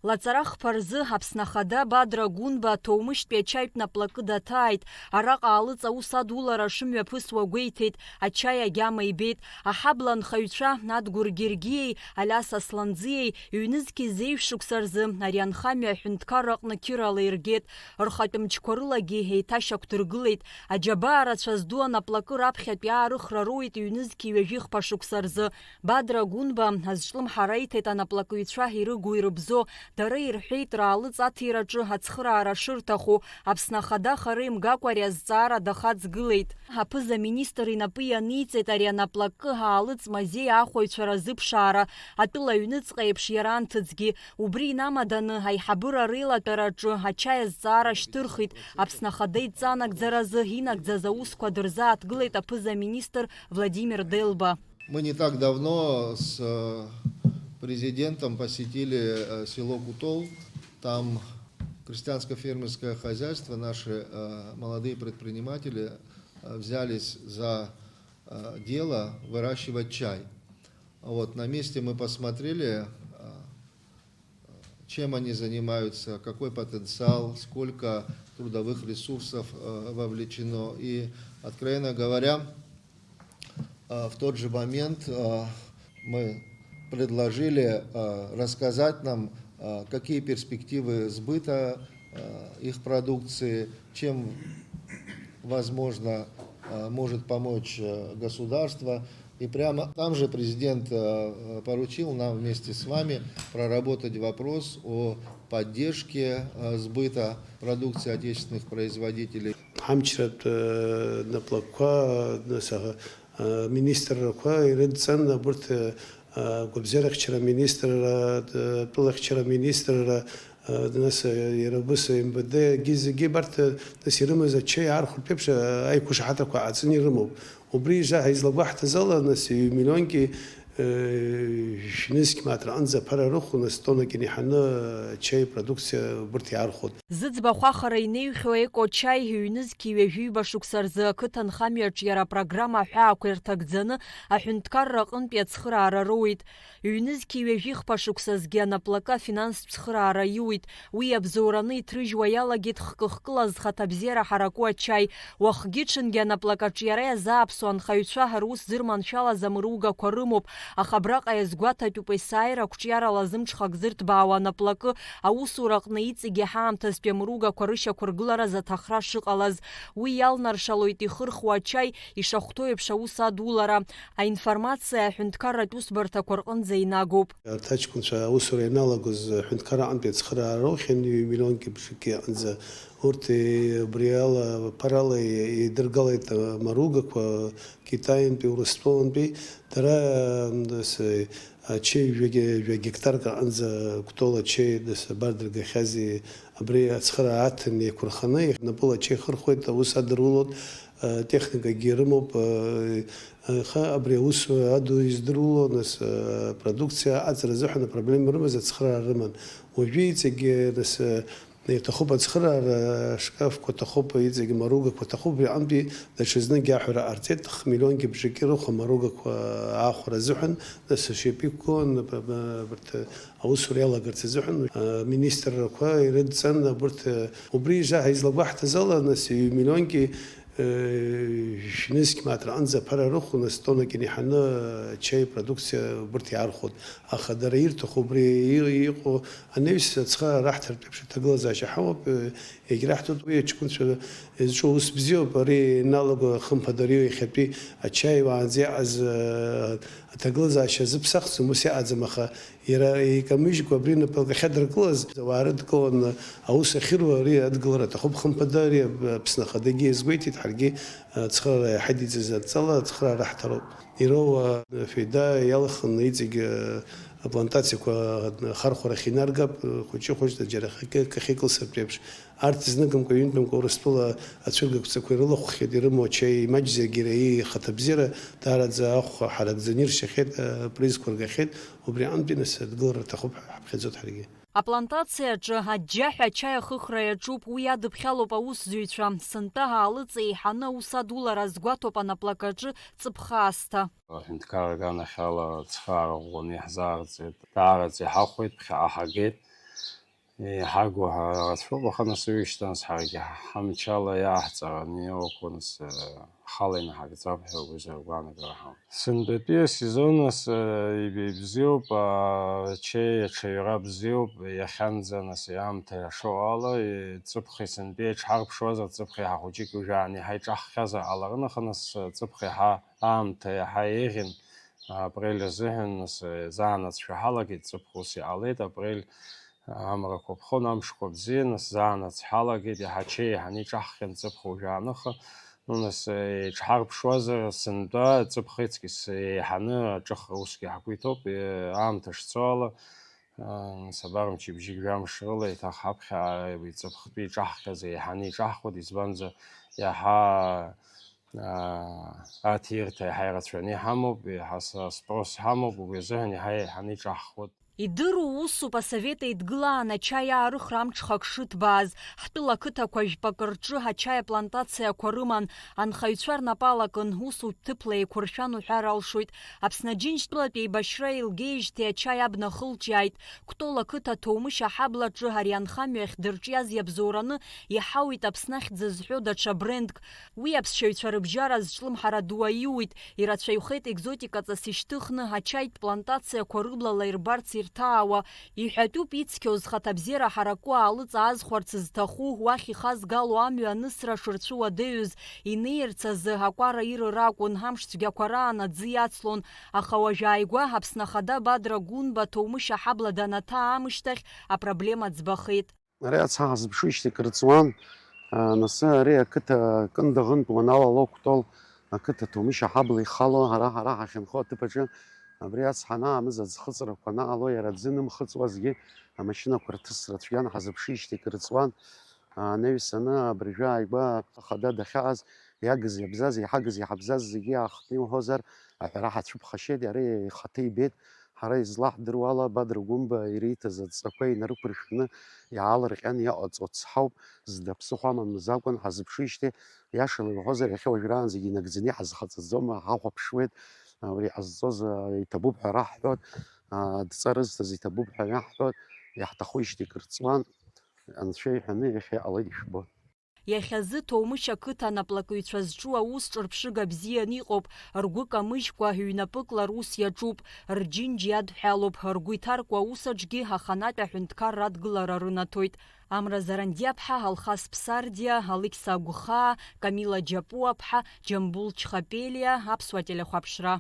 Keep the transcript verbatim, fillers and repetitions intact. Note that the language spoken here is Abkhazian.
Лаҵара хԥа рзы Аԥсны Ахада Бадра Гәынба Ҭоумышьтәи ачаҩтә наплакы даҭааит. Араҟа Аалыҵ аус адулара шымҩаԥысуа гәеиҭеит, ачаи агьама ибеит. Аҳабла анхаҩцәа Адгәыр Гергиеи Алиас Асланӡиеи ҩнызқьи зеижә шықәса рзы ари анхамҩа аҳәынҭқарра аҟны қьырала иргеит. Рхатә мчқәа рылагьы еиҭашьақәдыргылеит. Аџьабаа рацәа зду анаплакы раԥхьатәи аарыхра роуеит ҩнызқьи ҩажәи хԥа шықәса рзы. Бадра Гәынба азҿлымҳара иҭеит анаплакыҩцәа ирыгу ирыбзо. Дара ирҳәеит, Раалыҵ аҭираҿы ацхыраара шырҭаху. Аԥсны Ахада хара имгакәа ари азҵаара дахаҵгылеит. Аԥыза-министр инапы ианиҵеит ари анаплакы Аалыҵ мазеи аахәаҩцәа разыԥшаара, атәыла аҩныҵҟа еиԥш иара анҭыҵгьы. Убри инамаданы, аиҳабыра реилатәараҿы ачаи азҵаара шьҭырхит. Аԥсны Ахада идҵа анагӡаразы инагӡаз аусқәа дырзааҭгылеит аԥыза-министр Владимир Делба. Мы не так давно с э, президентом посетили э, село Кутол. Там крестьянско-фермерское хозяйство, наши э, молодые предприниматели э, взялись за э, дело выращивать чай. Вот, на месте мы посмотрели, э, чем они занимаются, какой потенциал, сколько трудовых ресурсов э, вовлечено. И, откровенно говоря, э, в тот же момент э, мы предложили э, рассказать нам, э, какие перспективы сбыта э, их продукции, чем, возможно, э, может помочь э, государство. И прямо там же президент э, поручил нам вместе с вами проработать вопрос о поддержке э, сбыта продукции отечественных производителей. Ҳамчратә э, наплакқәа, э, нас, аха, э, министррақәа ирыдҵан, абырҭ э, э, гәабзиарахьчара министрра, э, тәылахьчара министрра, э, нас, э, иара убас М В Д, егьи зегьы абарҭ, э, нас ирымаз ачаи аархәартә еиԥш, э, аиқәышаҳаҭрақәа ааҵаны ирымоуп. Убри изаҳа излагәаҳҭаз ала, нас, ҩ-миллионки, э, шәнызқь мааҭ раҟынӡа аԥара рыхәо, нас, тоннак инаҳаны ачаи продукциа убырҭ иаархәон. Зыӡбахә ахара инеихьоу Еко-чаи ҩнызқьи ҩажәи ҩба шықәса рзы ақыҭанхамҩаҿ иара апрограмма аҳәаақәа ирҭагӡаны аҳәынҭқарра аҟынтәи ацхыраара роуеит. Ҩнызқьи ҩажәи хԥа шықәсазгьы анаплакы афинанстә цхыраара аиуит. Уи иабзоураны иҭрыжьуа иалагеит хкы-хкыла зхаҭабзиара ҳараку ачаи. Уахгьы-ҽынгьы анаплакаҿ иара иазааԥсо анхаҩцәа рус зырманшәалаз амругақәа рымоуп, аха абраҟа иазгәаҭатәуп есааира ақәҿиарала зымҽхак зырҭбаауа анаплакы аусураҟны иҵегьы ҳаамҭазтәи амругақәа рышьақәыргылараз аҭахра шыҟалаз. Уи иалнаршалоит ихырхуа ачаи ишахәҭоу еиԥш аус адулара. Аинформациа аҳәынҭқарратә усбарҭақәа рҟынӡа инагоуп. Арҭ аҷкәынцәа аусура ианалагоз аҳәынҭқарра аҟынтәи ацхыраара роухьан, ҩ-миллионки бжаки аҟынӡа. Урҭ, е, убри ала, ԥарала, е, еидыргалеит, а, амаругақәа Китаинтәи, Урыстәылантәи. Дара, м, дас, е, ачеи жәа-, жәа гектарк аҟынӡа Кәтол ачеи дас абар дыргахьази, абри ацхыраара аҭан еиқәырханы, напыла ачеи хырхуеит, аус адырулоит, а, техникагьы ирымоуп, а, аха абри аус аду издыруало, нас, а, продукциа аҵара азыҳәан апроблема рымаз, ацхыраара рыман. Уажәы иҵегьы, нас, а, иҭахуп ацхыраара, ашкафқәа ҭахуп, иҵегьы маругақәа ҭахуп, убри аҟынтәи даҽазныкгьы аҳәара ҟарҵеит, хмиллионки бжаки рыхә амаругақәа аахәара азыҳәан, нас, ашьапы иқәгылан, аб-, аб-, абарҭ аусура иалагарц азыҳәан, а, министррақәа ирыдҵан, абарҭ, а, убри изаҳа излагәаҳҭаз ала, нас, ҩ-миллионки, э, шәнызқь мааҭ раҟынӡа аԥара рыхәо, нас, тоннак инаҳаны ачаи продукциа убырҭ иаархәон. Аха дара ирҭаху убри и-, иҟоу анаҩс ацхыраара раҳҭартә еиԥш аҭагылазаашьа ҳамоуп, э, егьраҳҭоит уи аҷкәынцәа зҿу ус бзиоуп, ари ианалаго хымԥада ари иахьатәи ачаи уаанӡа иаҟаз, э, аҭагылазаашьа азыԥсахӡом, ус иаҟаӡам, аха иара икамыжькәа абри напылк ахьадыркылаз, ауаа рыдкыланы аус ахьыруа ари адгылара аҭахуп, хымԥада, ари Аԥсны Ахадагьы иазгәеиҭеит, ҳаргьы ацхыраара иҳадиҵаз адҵала ацхыраара ҳҭароуп. Ироуа Феида иалхын иҵегь аплантациақәа хархәарахь инаргап, хәыҷы-хәыҷла џьара акы ахьыкылсыртә еиԥш. Арҭ зныкымкәа-ҩынтәымкәа Урыстәыла ацәыргақәҵақәа ирылахәхьеит, ирымоу ачаи имаҷзаргьы иара ихаҭабзиара даараӡа ахәхәа ҳаракӡаны иршахьеит, апризқәа ргахьеит, убри аҟынтәи нас адгылара рҭахуп ҳәа ҳаԥхьаӡоит ҳаргьы. Аплантациаҿы аџьџьаҳәа ачаи ахыхра иаҿуп, уи иадыԥхьалоуп аусзуҩцәа. Сынтәа Аалыҵ еиҳаны аус адулара азгәаҭоуп анаплакаҿы ҵыԥх аасҭа. Аҳәынҭқарра аганахьала ацхыраара ӷәӷәаны иаҳзаарҵеит. Даараӡа иҳахәеит, ԥхьаҟа ҳагеит. Иҳагу ҳәа рацәоуп, аха нас уи шьҭан ҳаргьы ҳамчала иааҳҵараны иҟоу нас, э, ҳхала инаҳагӡап ҳәа уи азы агәаанагара ҳамоуп. Сынтәатәи асезон нас, э, иб-, ибзиоуп, а, ачеи аҽаҩра бзиоуп, иахьанӡа нас аамҭа иашоу ала, и-, ҵыԥх сынтәа иҽҳарԥшуазар, ҵыԥх иаҳа хәыҷык уажәааны иаҳа иҿаҳхьазар ҟаларын, аха нас, э, ҵыԥх иаҳа аамҭа иаҳа еиӷьын, апрель азыҳәан нас, э, заанаҵ шәаҳалагеит, ҵыԥх ус иҟалеит, апрель амрақәа ԥхон, амшқәа бзиан, нас заанаҵ ҳалагеит, иаҳа ачеи еиҳаны иҿаҳхьан ҵыԥх уажәааныха. Ну, нас, э, иҽҳарԥшуазар, сынтәа ҵыԥх иҵкьыс еиҳаны аҿыхра усгьы ҳгәы иҭоуп, э, аамҭа шцо ала, э, нас абар мчыбжьык жәамш рыла еиҭах ҳаԥхьа, э, уи ҵыԥхтәи иҿаҳхьаз еиҳаны иҿаҳхуеит, избанзар, иаҳа, э, аҭирҭа иаҳа ирацәаны иҳамоуп, иаҳа с-, спрос ҳамоуп, убри азыҳәан иаҳа еиҳаны иҿаҳхуеит. Идыру усуп Асовет Еидгылаан ачаи аарыхра амҽхак шыҭбааз. Ҳтәыла ақыҭақәа жәпакы рҿы ачаи аплантациақәа рыман. Анхаҩцәа рнапы алакын, усутә ҭыԥла еиқәыршәан уҳәар алшоит. Аԥсны Аџьынџьтәылатә еибашьра еилгеижьҭеи ачаи абна ахылҿиааит. Кәтол ақыҭа Ҭоумышь аҳаблаҿы ари анхамҩа ахьдырҿиаз иабзоураны иҳауит Аԥсны ахьӡ зҳәо даҽа брендк. Уи аԥсшьаҩцәа рыбжьара зҿлымҳара ду аиуит. Ирацәаҩхеит екзотикаҵас ишьҭыхны, ачаитә плантациақәа рыблала ирбарц ирҭаауа. Иҳәатәуп, ицқьоу зхаҭабзиара ҳараку аалыҵ аазхәарц зҭаху, уахь ихазгало амҩа анысра шырцәыуадаҩыз инеирц азы акәара ирыр акәын, амш цәгьақәа раан аӡы иацлон, аха уажә ааигәа Аԥсны Ахада Бадра Гәынба Ҭоумышь аҳабла данаҭаа аамышьҭахь апроблема ӡбахеит. Ари ацҳа ҳазыԥшижьҭеи кыр ҵуан, аа, нас ари ақыҭа Кындыӷынтә уаналало Кәтол ақыҭа Ҭоумышь аҳабла ихало, ҳара, ҳара ҳахьынхо аҭыԥ аҿы абри ацҳа анаамыз аӡхыҵрақәа анаало, иара аӡы нымхыҵуазгьы амашьынақәа рҭысра цәгьан, ҳазыԥшижьҭеи кыр ҵуан. Анаҩсаны абыржәы ааигәа ахада дахьааз, иагыз иабзаз, иҳагыз иҳабзаз зегьы аахтны иуҳәозар, аҳәара ҳацәыԥхашьеит, иара ихаҭа ибеит. Ҳара излаҳдыруа ала, Бадра Гәымба ириҭаз адҵақәа инарықәыршәны иаалырҟьан иҟаҵо цҳауп, зда ԥсыхәа амамыз акәын, ҳазыԥшижьҭеи, иашала иуҳәозар, иахьа уажәраанӡагьы инагӡаны иҳазхаҵаӡом, ҳахәаԥшуеит, абри ҟазҵоз, а, иҭабуп ҳәа раҳҳәоит, а, адҵа рызҭаз иҭабуп ҳәа иаҳҳәоит, иаҳҭахуижьҭеи кыр ҵуан, Анцәа иҳәаны иахьа иҟалеит ишәбон. Иахьазы Ҭоумышь ақыҭа анаплакыҩцәа зҿу аус ҿырԥшыга бзианы иҟоуп, ргәы камыжькәа ҩнапыкла рус иаҿуп, рџьынџь иадҳәалоуп, ргәы иҭаркуа аус аҿгьы аханатә аҳәынҭқарра адгылара рынаҭоит. Амра Зарандиаԥҳа, Алхас Ԥсардиа, Алықьса Агәхаа, Камила Џьапуаԥҳа, Џьамбул Чхапелиа, Аԥсуа телехәаԥшра.